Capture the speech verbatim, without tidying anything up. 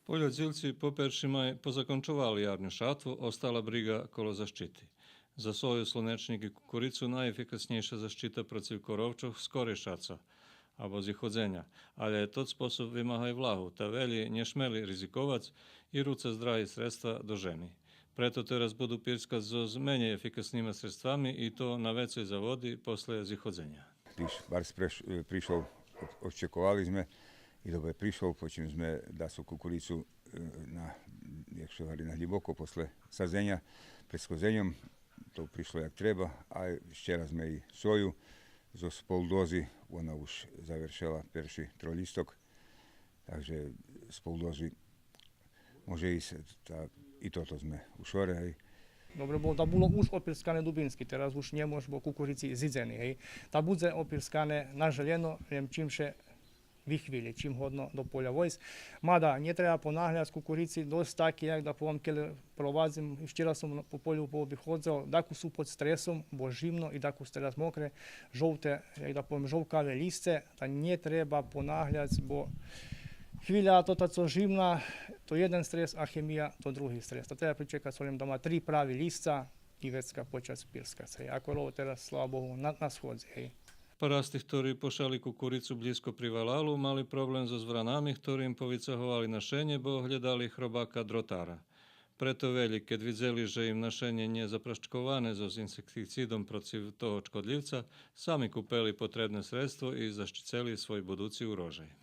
Польодїлци по перши май позакончовали ярню шатву, остала бриґа коло защити. За сою, слунечнїк и кукурицу найефикаснєйша защита процив коровчох скорей шаца, або зиходзеня, алє тот способ вимага и влагу, та велї нє шмели ризиковац и руцац драги средства до жеми. Прето тераз буду пирскац зоз менєй ефикаснима средствами и то на вецей заводи после зиходзеня. Тиж барз преш-, пришол, очековали зме и добре пришол, по чим зме дацо кукурицу, е, на, як ше гвари, на глїбоко после садзеня, пред сходзеньом, то пришло як треба, а вчера зме и сою зоз пол дози, вона уж завершела перши тролїсток, так же з пол дози може исц, та и тото зме ушоре, гей. Добре було да було уж опирскане дубински, тераз уж нє мож, бо кукурици зидзени, гей. Та будзе опирскане на желєно, лєм чим ше вихвилї, чим годно до поля войсц. Мада нє треба понагляц, кукурици досц таки, як да повем, кед провадзим, и вчера сом по полю пообиходзел, дакус су под стресом, бо жимно и дакус тераз мокре, жовте, як да повем, жовкаве лїсце, та нє треба понагляц, бо хвиля тота цо жимна, то єден стрес, а хемия то други стрес. Та треба причекац, лєм да ма три прави лїсца и вецка почац пирскац. Гей, а коров тераз, слава Богу, на, на сходзи, гей. Парасти хтори пошали кукурицу блїзко при валалу, мали проблем зоз вранами, хтори им повицаговали нашенє, бо глєдали хробака дротара. Прето велї, кед видзели же им нашенє нє запрашковане зоз инсектицидом процив того чкодлївца, сами купели потребне средство и защицели свой будуци урожай.